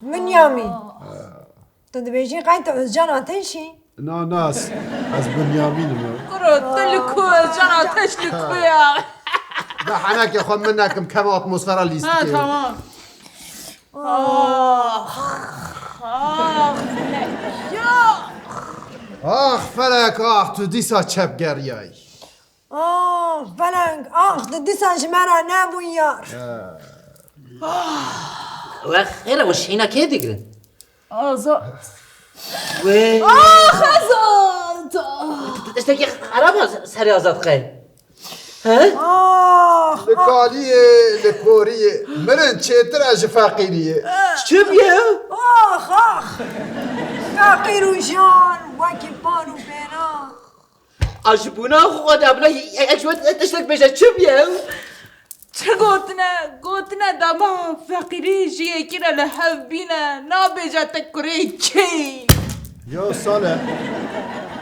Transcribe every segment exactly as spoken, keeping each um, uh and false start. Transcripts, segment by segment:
Binyamîn. Tu dibêjî qey tu Özcan Ateş î? Na, na, ez, ez Binyamîn im. Kuro, tu li ku, Özcan Ateş li ku ya? Be henekê xwe min nekim, kema atmosfera lîstikê. Ha, tamam. Ah, ah, ya. Ax felek, ax, tu dîsa çepgeriyayî. Ax felek, ax, tu dîsa ji me re nebûyî yar. We xêr e, we şîna kê digirin? Azad. Wê. Ax, Azad! Tiştekî xerab e serê Azad qey. He? Ax, li kaliyê, li koriyê, mirin çêtir e ji feqîriyê. Çi bûye? Ax, ax! Feqîr û jan wekî par û pêra. A ji bona xwe de bila yek ji we tiştek bêje, çi bûye? Çi gotine? Gotine dema feqîrî ji yekî re li hev bîne, nabêje te kurê kê. Yo Salih,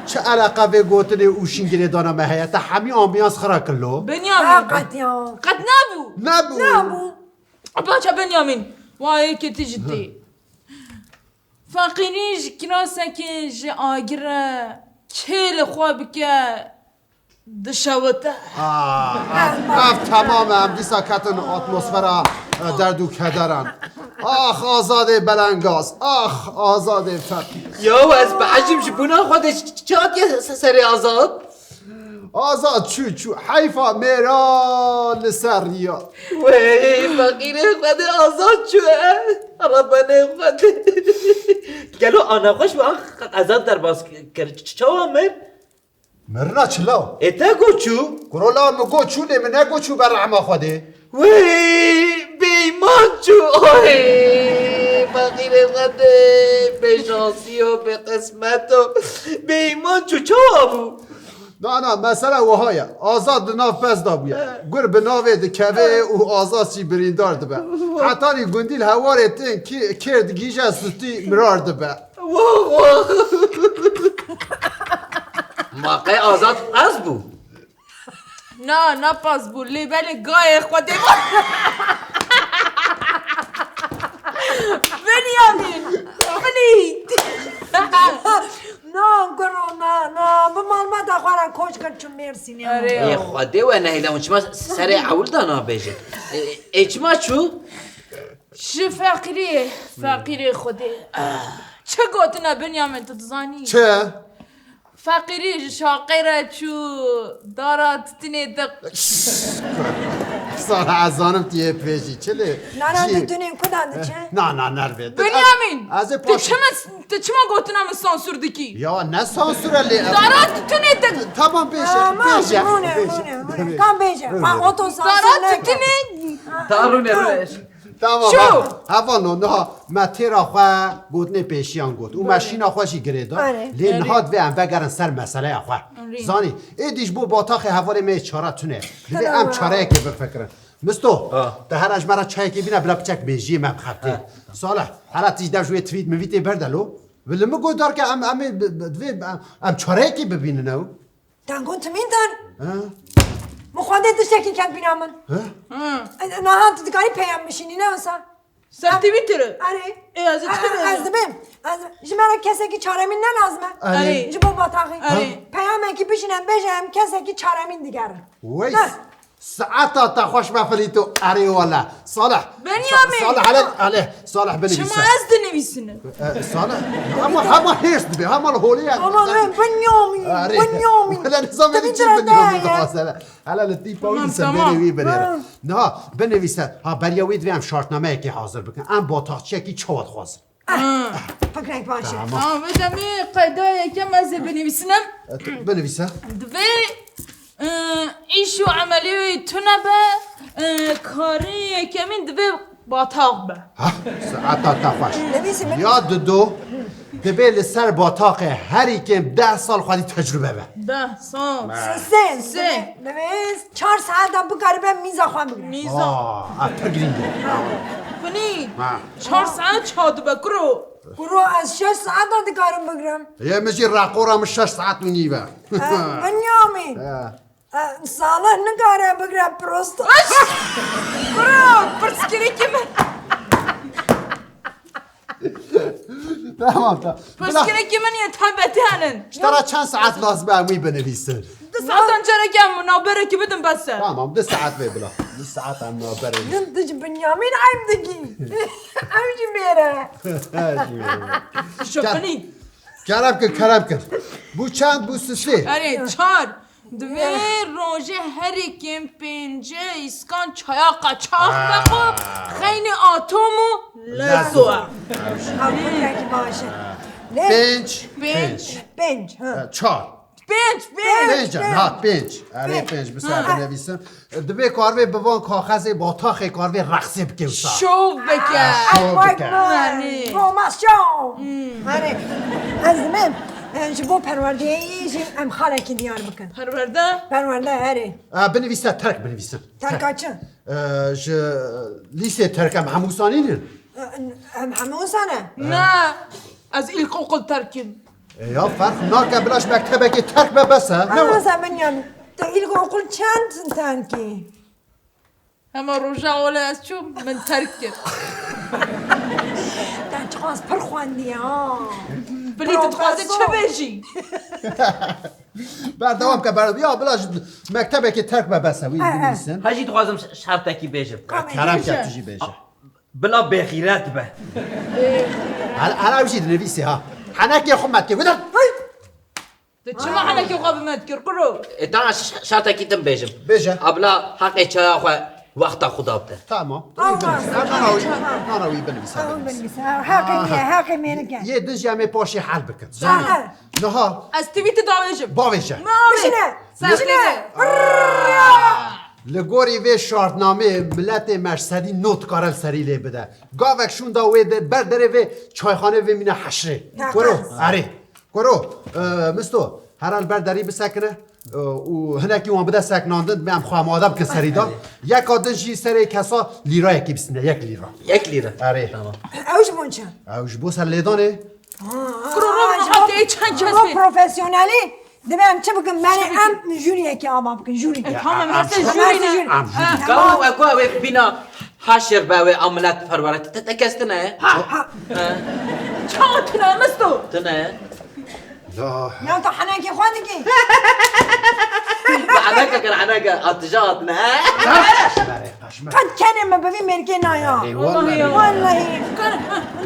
çi eleqa vê gotinê û şîngirêdana me heye? Te hemî ambiyans xira kir lo. Binyamin. Heqet ya. Qet nebû. Nebû. Nebû. Baca Binyamin, wa yekê tijî tê. Feqîrî ji kirasekê ji agir re kê li xwe bike dişewite. Ah, ev, ev temam e, em dîsa ketin atmosfera, e, derd û kederan. Ax, Azadê belengaz, ax, Azadê feqîr. Ya, ez behecim ji bona xwe de ç-, ç-, çi hatiye se-, serê Azad? Azad çû, çû. Heyfa mêra li ser riya. Wey, feqîrê Xwedê Azad çû, e. Rebenê Xwedê. Gelo a nexweş û an qezat derbas kir. Ç-, çawa mir? Mirina çi law? Ê te got çû? Kuro law, min got çû, lê min negot çû ber rehma Xwedê. Wey, bêyman çû. Oy, feqîrê Xwedê. Bêşansiyo, bêqismeto. Bêyman çû, çawa bû? Na, na, mesele wiha ye. Azad di nav pez de bûye. He. Gur bi navê dikeve û Azad jî birîndar dibe. Hetanî gundî li hewarê tên kê-, kêr digihîje, sutî mirar dibe. Wah, wah. Ma qey Azad pez bû? Na, ne pez bû. Lê belê gayê Xwedê bû. Binyamîn. Bilî. Na, guro, na, na. Bi malbata xwe re koç kir çû Mêrsînê. Erê. Ê Xwedê we nehêle, hûn çima serê ewil de nabêjin? Ê, ê çima çû? Ji feqîrê, feqîrê Xwedê. Çi gotine Binyamîn, tu dizanî? Çi? Feqîrî ji şaqê re çû, dara titinê de. Sara, ez zanim tu yê pêjî. Çi lê? Nara, cî, titinê ku de diçe? Na, na, nervê. Binyamîn, ez ê tu paş- çima, tu çima gotina min sansûr dikî? Ya ne sansûr e lê? Dara titinê de. Tamam, bêje, tamam, bêje, hûne, bêje. Hûne, hûne. Kan bêje. Hûne. Ha, oto sansûr. Dara titinê. Darûne rûne. Tamam, çû. Hev-, hevalno, niha me têra xwe gotinê pêşiyan got û me şîna xwe jî girê da. Erê. Lê niha divê em vegerin ser meseleya xwe. Erê. Zanî, êdî ji bo bataxê hevalê me yê çara tune. Divê em çareyekê bifikirin. Misto, ha, te here ji me re çayekê bîne, bila piçek mêjiyê me bixebitê. Ha. Salih, here tîj dev ji wê tweet mivîtê berde lo. Li min got darke em, em ê bi, bi, divê em, em çareyekê bibînin ew. Te got timîn dan. Ha? Min xwedê tiştekî ket bîra min. Ha? E, niha tu dikarî peyam bişînî, ne wisa? Ser Twitter? Erê. Ê, ez ê çi bêjim? Ez dibêm. Ez, ji me re kesekî çaremîn ne lazim e? Erê. Ji bo bataxê. Erê. Peyamekî bişîne bêje em kesekî çaremîn digerin. Wey. Ne? Saeta te xweş be Filîto. Erê wele. Salih. Benyamîn. Sa-, Salih, hele, hele. Salih, binivîse. Çima ez dinivîsinim? E, Salih. Hema, hema hêrs dibe. Hema li holê ye. Ama ben Benyamîn. Erê. Benyamîn. Wele nizam beni çi Benyamîn dixwaze hele. Hele li tîpa wî, tamam, li sembêrê wî binêre. Tamam. Niha binivîse. Ha, beriya wê divê em şartnameyekê hazir bikin. Em bataxçiyekî çawa dixwazin? Ah, fikrek baş e. Tamam. Tamam, vê demê qeyda yekem ez ê binivîsinim. E, tu binivîse. Divê, e, îş û emelê wê tune be, e, karê yekemîn divê batax be. Ha, saeta te xweş. Nivîsî min. Ya dido, divê li ser bataxê herî kêm deh sal xwedî tecrube be. Deh sal. Sê. Sê. Divê çar saeta bikaribe mîza xwe bigire. Mîza. Aa, ev pir girîng e. Finî. Ha. Çar saet çawa dibe kuro? Kuro, ez şeş saeta dikarim bigrim. Yê min jî reqora min şeş saet û nîv e. E, Binyamîn. E. E, Salih nikare bigre prosta. Kuro, pirsgirêkê min. Tamam, tamam. Pirsgirêkî min yê taybetî hene. Ji te re çend saet lazim e em wî binivîsin? Di saetan carekê em navberekî bidin bes e. Tamam, di saet vê bila. Di saet em navberê. Din tu ji Binyamîn eyb dikî. Ew jî mêr e. Şopinî. Kerem kir, kerem kir. Bû çend? Bû sisê. Erê, çar. Di vê rojê herî kêm pênce îskan çaya qaçax vexwe, xeynî atom û lezo e. Ew jî. Ew fikrekî baş e. Lê Pênc, pênc. Pênc, ha. E, çar. Pênc, pênc. Pênc, ha, pênc. Erê, pênc. Pênc, bi ser binivîsim. Divê karvê bi van kaxezê bataxê karvê rexsê bike wisa. Şov bike. Ha, şov bike. Vay, vay. Formasyon. Erê, ez dimen, e, ji bo perwerdeyê jî em xalekî diyar bikin. Perwerde? Perwerde, erê. E, binivîse terk binivîsin. Terka çi? E, ji lîsê terk em hemû sanînin. E, em hemû sane? Ne, ez ilkokul terkim. E, ya ferq nake, bila ji mektebekê terk be bes e. Ne Ama wa? Sen Binyamin, te ilkokul çend terkî? Hema roja wele ez çûm, min terk kir. Te çiqas pir xwendiye ha. Bilî tu dixwazî çi bêjî? Berdewam ke, berdewam. Ya bila ji mektebekê terk be bes e, wî binivîsin. Ha jî dixwazim şertekî bêjim. Kerem ke, tu jî bêje. Bila bêxîret be. Hel-, hela ew jî dinivîsî ha. Henekê xwe me dikê. Wida. Tu çima henekê xwe bi me dikir, kuro? E, tamam, ş-, şertekî din bêjim. Bêje. A bila heqê çaya xwe wexta xwe da bide. Tamam. Tamam. Nana wî, nana wî binivîse. Ew binivîse. Heqê me ye, heqê mêrike. Yê din jî em ê paşê hel bikin. Tamam. Niha. Ez tweetî davêjim. Bavêje. Bişine. Bişine. Li gorî vê şartnameyê miletê me ji sedî nod dikare li serî lê bide. Gavek şûnda wê de ber derê vê çayxanê vê mîne heşrê. Kuro, erê. Kuro, e, Misto, here li ber derî bisekine, e, û hinekî wan bide seknandin, em xwe amade bikin serî de. Yeka din jî serê kesa lîrayekî bisîne, yek lîra. Yek lîra. Erê. Tamam. Ew ji bo çi? Ew ji bo serlêdanê. Kuro, ro, ro, ro, ro, ro, ro, profesyonelî. Divê em çi bikin? Belê em jûriyekê ava bikin, jûrî. E, tamam, em, em, em, jûrî ne? Em jûrî. Ka ew, ew, ew bîna haşir be, ew a milet perwere. Te, te kes tune ye? Ha, ha. E. Ça tune, Misto? Tune ye? Ya. Ya tu henekê xwe dikî? Bi heneke kir, heneke. A tija hatine, he? Qet kenê me bi vî mêrkê naya. Ey, wallahî. Wallahî. Kar, ha,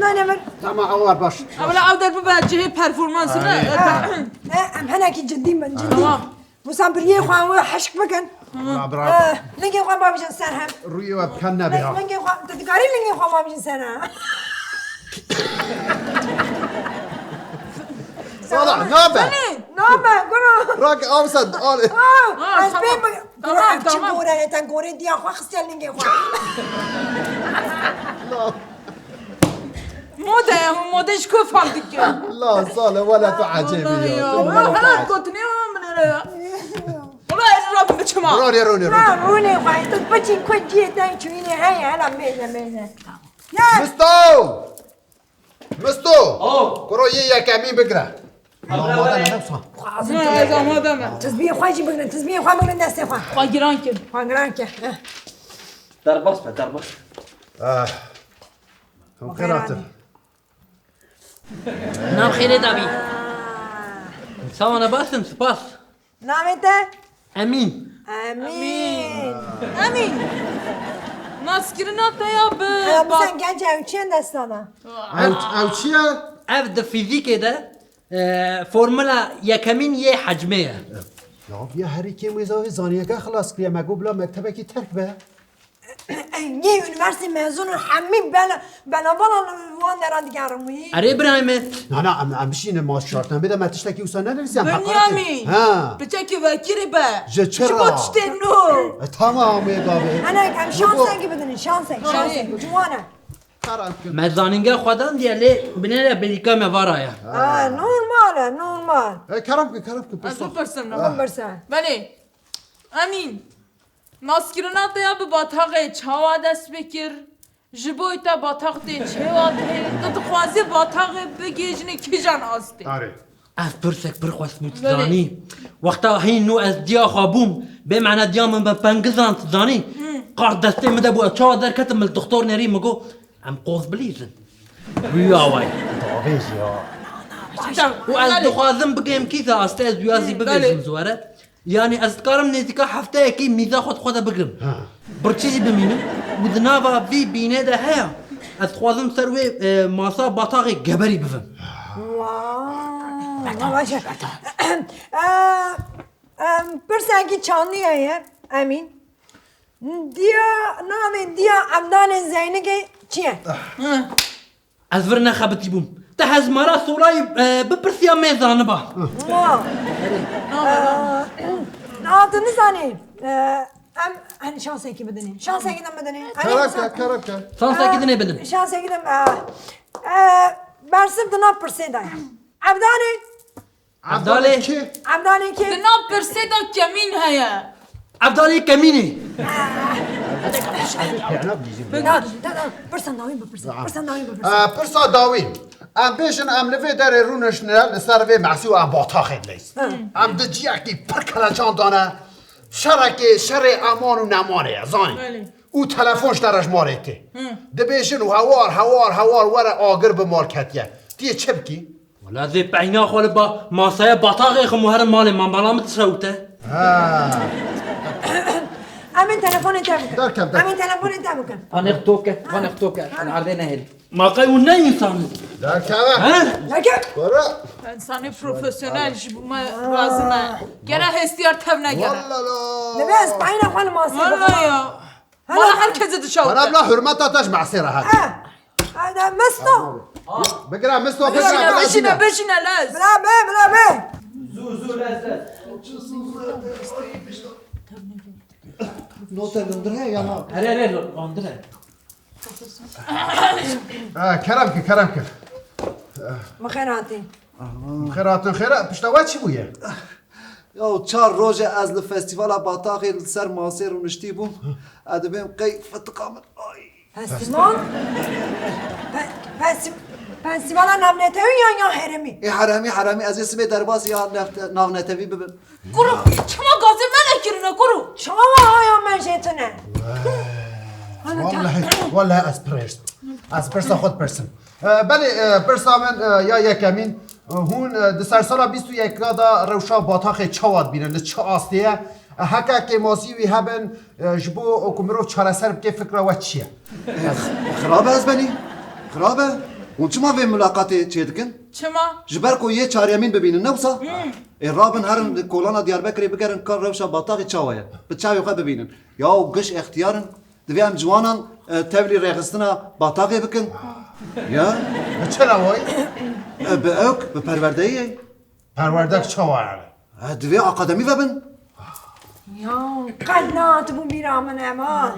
nane min. Tamam, ew baş. Ewla ew der bibe cihê performansine. Ay. Ha, e, em henekî cidî bin, cidî. Tamam. Wisa biriyê xwe ew hişk bikin. Bravo, bravo. Eh, lingê xwe babijin ser hem. Rûyê we bi ken nebe ya. Lingê xwe, tu dikarî lingê xwe babijin ser hem. Sala, nabe. Nabe, guro. Rak, awsa, ale. Ah, ez pê bik-, tamam, tamam. Guro, ev çi gore, te gore diya xwe xistiye lingê xwe. Mode, mode ji ku fam dike? La sale, wele tu ecêbî ya. Wallahî ya. Tu wele tu ecêbî. Hela gotinê min re ya. Wala ez rabim biçima. Rûnê, rûnê, rûnê. Ha, rûnê xwe, tu biçî ku cihê te çûyînê heye, hela mêze, mêze. Ya. Misto! Misto! Oh! Kuro yê yekemîn bigire. Amade me, ne wisa? Xwe ez amade me. Tizbiyê xwe jî bigrin, tizbiyê xwe bigrin destê xwe. Xwe giran kir. Xwe giran kir. Heh. Derbas be, derbas. Ah. Hûn xêr hatin. Nav xêrê dabî. Sawa ne basin, spas. Navê te? Emîn. Emîn. Emîn. Naskirina te ya bi... Ew, ba- sen genç, ew çi ye desta de? Ew, ew çi ye? Ev di fîzîkê de, e, formula yekemîn yê hecmê ye. Ya, ya herî kêm wê zavê zaniyeke xilas kiriye, me got bila mektebekî terk be. Yê unîversîtê mezûn û hemî bela, bela bala wan dera digerin wî. Erê birayê min. Na, na, em, em bişînin, ma şartnamê de me tiştekî wisa nenivîsî, em heqaretê. Binyamîn. Ha. Piçekî vekirî be. Ji çi re? Ji bo tiştê nû. E, tamam, ê gavê. Ana, em şansekî bidin, şansek, şansek. Ciwan e. Karan kir. Me zanînge xwe dan diye lê binêre bêrîka me vara ye. Ha, normal e, normal. E, kerem kir, kerem kir, pirsa. Ez bipirsim, ne? Ha. Bipirse. Belê. Emîn. Naskirina te ya bi bataxê çawa dest pê kir? Ji bo te batax tê çêwa tê? Tu dixwazî bataxê bigihîjinî kîjan astê? Arê. Ev pirsek pir xweş bû, tu zanî. Wexta hîn nû ez diya xwe bûm, bê mene diya min bi pengizan, tu zanî. Hı. Qar destê min de bû, ez çawa derketim, min li doktor nerî, min got, em qoz bilîzin. Rûya wê. Davêj ya. Û ez dixwazim bigêm kî te astê ez duya zî bibêjim ji we re. Yanî ez dikarim nêzîka hefteyekî mîza xwe di xwe de bigrim. Ha. Birçî jî bimînim. Û di nava vî bînê de heye. Ez dixwazim ser wê, e, masa bataxê geberî bivim. Wa, baş e. E, em, pirsekî çandî heye, Emîn. Diya, navê diya Evdalê Zeynikê çi ye? Ez vir nexebitî bûm. Te hezmara solayî, e, bipirsiya me zaniba. Wa. E, na tu nizanî. E, em, hani şansekî bidinê. Şansekî de bidinê. Hani kerem ke, kerem ke. Şansekî dinê bidin. Şansekî de, e, e, bersiv di nav pirsê de ye. Evdalê. Evdalê kî? Evdalê kî? Di nav pirsê de kemîn heye. Evdalê kemînê. Da, da, da, pirsa dawî bipirse. Pirsa dawî bipirse. E, pirsa dawî. Em bêjin em li vê derê rûniştine li ser vê mesî û em bataxê dileysin. Em di ciyekî pir kelecan dane. Şerekê, şerê eman û nemanê ye, zanî. Belê. Û telefon ji te re ji malê tê. Dibêjin û hewar, hewar, hewar were agir bi mal ketiye. Tu yê çi bikî? Wela zê peyna xwe li ba-, masaya bataxê xim û herim malê, ma mala min dişewite. Ha. Em ê telefonê te bikin. Derkem, derkem. Em ê telefonê te bikin. Vanê xwe toke, vanê xwe toke. Em erdê nehêlin. Ma qey hûn ne însan in? Derkeve. He? Derkeve. Kore. Însanê profesyonel ji bo me razî ne. Gere hestiyar tevnegere. Wallala. Dibe ez peyna xwe li masê bixim. Wala ya. Wala her kesê dişewite. Bana bila hurmeta te ji mesê re hate. Ha. Hadi Misto. Bigire Misto, bigire, bigire, bigire. Bişîne, bişîne, lez. Bila be, bila be. Zû, zû, lez, lez. Note lindir he ya na? Here, here, lindir he. Ha, kerem ki, kerem ki. Min xêr hatî. Xêr hatin, xêr e. Pişta we çi bûye? Ya çar roj e ez li festîvala Bataxê li ser masê rûniştî bûm. Ez dibêm qey fitiqa min. Ay. Festîval? Fe-, festî-, festîvala navnetewî yan ya herêmî? Ê herêmî, herêmî. Ez ê sibê derbasî ya neft-, navnetewî bibim. Kuro, çima gazê me nekirine, kuro? Çawa haya me jê tune? Wallahî, wallahî ez pirêştim. Ez pirsa xwe dipirsim. E, belê, e, pirsa min, e, ya yekemîn, e, hûn, e, di sersala bîst û yek de rewşa Bataxê çawa dibînin, li çi astê ye? E, heke kêmasî wî hebin, e, ji bo ku mirov çareser bike fikra we çi ye? E, xirab e ez benî. Xirab e. Hûn çima vê mulaqatê çêdikin? Çima? Ji ber ku yê çaryemîn bibînin, ne wisa? Hmm. Ê rabin herin li kolana Diyarbekirê bigerin ka rewşa Bataxê çawa ye. Bi çavê xwe bibînin. Yaw giş extiyar in. Divê em ciwanan, e, tevlî rêxistina Bataxê bikin. Ya? Bi çi lawayî? E, bi ewk, bi perwerdeyê. Perwerdek çawa yani? E, divê akademî vebin. Ya, qet nehatibû bîra min em ha.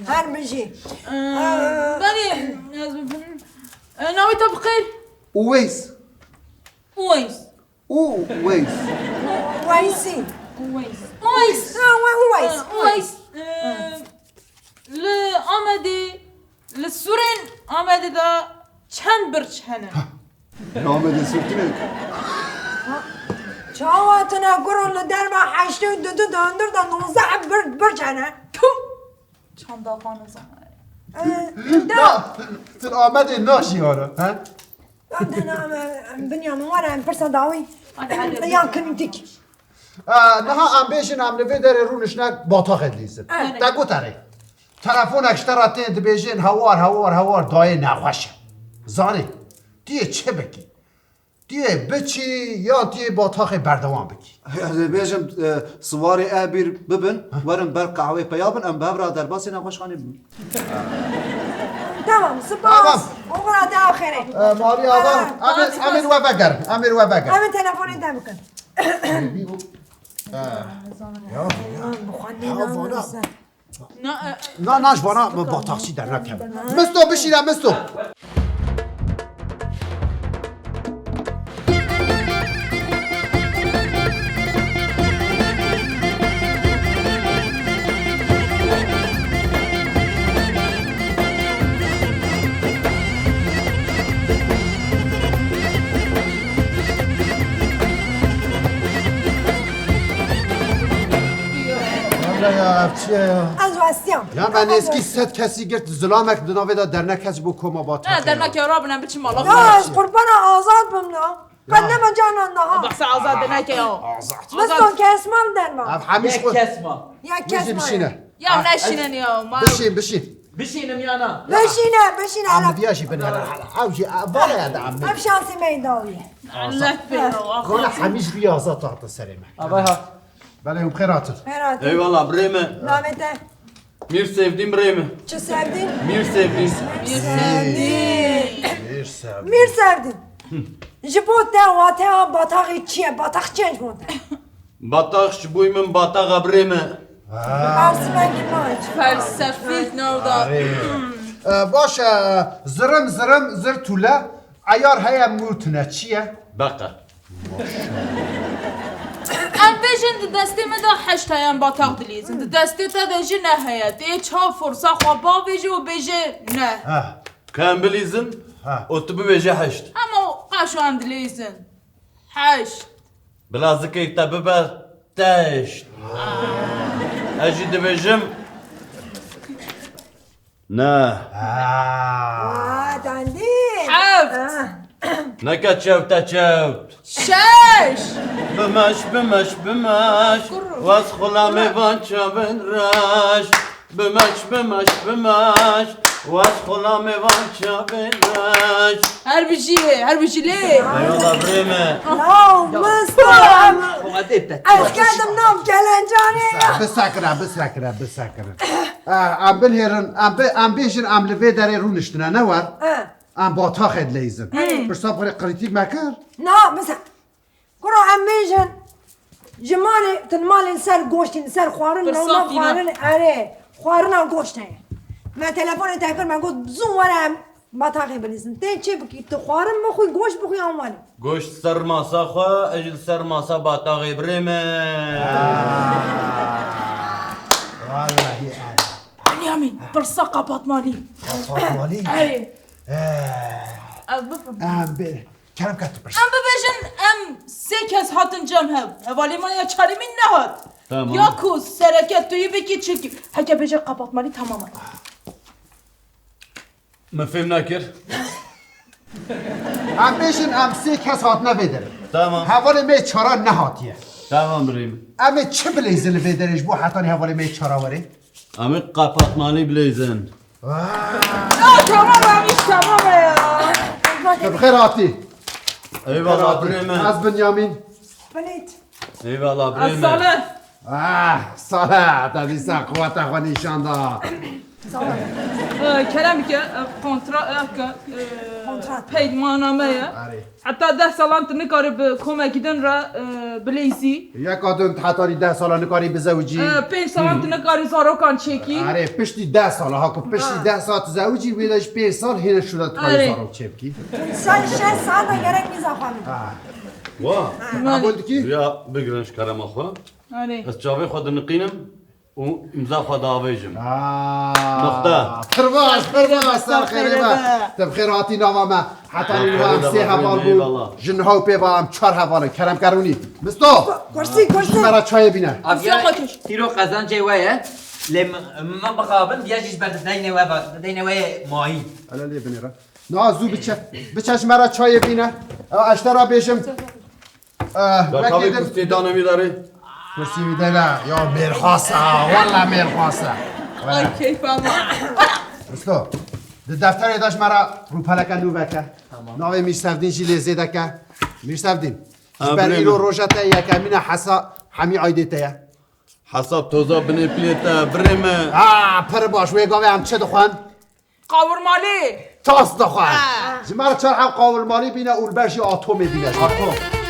Her bijî. E, Ee, Danî, ez, e, navê te bi xêr? Uweys. Uweys. Uweys. Uweysî. Uweys. Uweys. Ha, we Uweys. Ha, Uweys. Ee, li Amedê, li sûrên Amedê de çend birç hene? Li Amedê sûr tune? Çawa tune kuro, li derva heştê û du du de hundir de nozeh bir-, birç hene? Tû! Çanda xwe nizane. Ee, da. Na, tu li Amedê najî hala, he? Em, em, Binyamin, were em pirsa dawî. Hadi, hadi. Ya kritik. E, niha em bêjin em li vê derê rûniştine Bataxê dilîzin. Evet. Te got erê. Telefonek ji te re tên dibêjin hewar, hewar, hewar dayê nexweş e. Zanî, tu yê çi bikî? Tu yê biçî yan tu yê Bataxê berdewam bikî? Ez ê bêjim, e, siwarê e bîr bibin, werin ber qehwê peya bin, em bi hev re derbasî nexweşxanê bibin. Tamam, spas. Tamam. Oxira te axirê. E, Marî ava, em ê, em ê li we vegerin, em ê li we vegerin. Em ê telefonê te bikin. E, ya, ya. Bi xwe nênanise. Na, e, na, na, ji vana min bataxçî dernakeve. Misto, bişîre, Misto. Ya, ev çi ye ya? Ez westiyam. Ya, me nêzkî sed kesî girt, zilamek di navê de dernek kes bû koma Batakê. Ha, dernek ya rabine, biçim Allah. Ya, ez qurbana azad bim la. Ya. Qet nema canan daha. Bahsa azad neke ya. Azad. Miston kesman derman. Ev hemiş Yek xwe. Kesma. Ya Bişî, kesman. Bişîne. Ya neşînin ya, ma. Bişîn, bişîn. Bişînim ya na. Bişîne, bişîne. Em diya jî binere hala. Ew jî, ev vale ya da em. Ev şansê me dawiye. Allah be ya. Kona hemiş bi azad hatin serê me. Avay ha. Belê hûn xêr hatin. Xêr hatin. Eyvallah birê me. Navê te? Mîr Sevdîn birê me. Çi Sevdîn? Mîr Sevdîn. Mîr Sevdîn. Mîr Sevdîn. Mîr Sevdîn. Ji bo te wateya bataxê çi ye? Batax çi ye ji bo te? Batax ji bo min bataxa birê me. Felsefekî maç. Felsefîk nav da. Arê. E, baş e, zirim zirim zir tûle. Eyar heye mû tune çi ye? Beqe. Em bêjin di destê me de heşt heye, em bataq dilîzin. Di destê te de jî ne heye. Tê çav forsa xwe bavêje û bêje ne. Ha. Ka em bilîzin Ha. û tu bibêje heşt. Ama qaşo em dilîzin. Heşt. Bila zikê te bibe teşt. Ez jî dibêjim. Ne. Aa, dandî. Heft. Ah. Neke çewte çewt. Şeş. Bimeş, bimeş, bimeş. Kurr. Wez xulamê van çavên reş. Bimeş, bimeş, bimeş. Wez xulamê van çavên reş. Her bijî, her bijî lê. Eyvallah birê me. Law, Mustafa. Hadi et. Ez geldim nam kelencanê. Bisekire, bisekire, bisekire. Eh, em binêrin, em bi-, em bêjin, em li vê derê rûniştine, ne wer? Eh. Em bataxê dileyzin. Pirsa xwe rê qirîtî mekir. Na, mesela, kuro em bêjin, ji malê, tu li malê li ser goştî, li ser xwarin, Pirsa newna fîna. Xwarin, erê, xwarina goşt heye. Me telefonê te kir, me got, zû were em bataxê bilîzin. Tê çê bikî, tu xwarin bixwî, goşt bixwî, an were. Goşt ser masa xwe, ez jî li ser masa bataxê birê me. Wallahî erê. Binyamîn, pirsa qapatmalî. Qapatmalî? Erê. Eh. Ev bifim. Em bi-, kerem ke tu pirs. Em bibêjin, em sê kes hatin cem hev. Hevalê me ya çaremîn nehat. Tamam. Ya ku sereke tu yî bikî çi kî. Heke bêje qapatmalî tamam e. Min fêm nekir. Em bêjin em sê kes hatine vê derê. Tamam. Hevalê me çara nehatiye. Tamam birê min. Em ê çi bileyzin li vê derê ji bo hetanî hevalê me çara were? Em ê qapatmalî bileyzin. Ya tamam, em iş tamam ya. Tu bi xêr hatî. Eyvallah birê min. Ez Binyamîn. Eyvallah birê min. Salih. Ah, Salih, te dîsa quweta xwe nîşan da. Ee, Kerem ke, e, kontra, e, ke, e, Kontrat. Peydmana me ye. Arê. Heta deh salan tu nikarî bi komekî din re, e, bileyzî. Yeka din tu hetanî deh salan nikarî bizewicî. E, pênc salan tu nikarî zarokan çêkî. Arê, piştî deh sala, ha ku piştî Ha. deh sala tu zewicî, wê de ji pênc sal hêne şûra tu karî Arê. zarok çêbikî. Ser şeş saat de gerek mîza xwe min. Ha. Wa. Qebûl dikî? Ya bigirin ji kerema xwe. Arê. Ez çavê xwe diniqînim û îmza xwe diavêjim. Aa, Noqte. Pir baş, pir baş, ser xêrê be. Te bi xêr hatî nava me. Hetanî niha em sê heval bûn. Eyvallah. Ji niha û pê ve em çar heval in. Kerem kerûnî. Misto. Kursî, kursî. Ji me re çayê bîne. Aviya tîro qezancê we ye. Lê min, min bixabin, viya jî ji ber deynê we ve, deynê we ye mayî. Hele lê binêre. Na zû biçe. Biçe ji me re çayê bîne. Ew, ez te re bêjim. Eh, Ya wekî kavê din kursiyê dane wî derê. Kursî wî dene. Ya mêrxasa, walla mêrxasa. Ay keyfa me. Usto, di defterê de ji me re rûpeleke nû veke. Tamam. Navê Mîr Sevdîn jî lê zêde ke. Mîr Sevdîn, Ha, ji ber birê îro min. roja te yekemîn e, hesa hemî aydê te ye. Hesab toza binê pilê te, birê me. Ha, pir baş, wê gavê em çi dixwin? Qawirmalî. Tas dixwe. Ha. Ji me re çar heb qawirmalî bîne û li ber jî atomê bîne. Atom.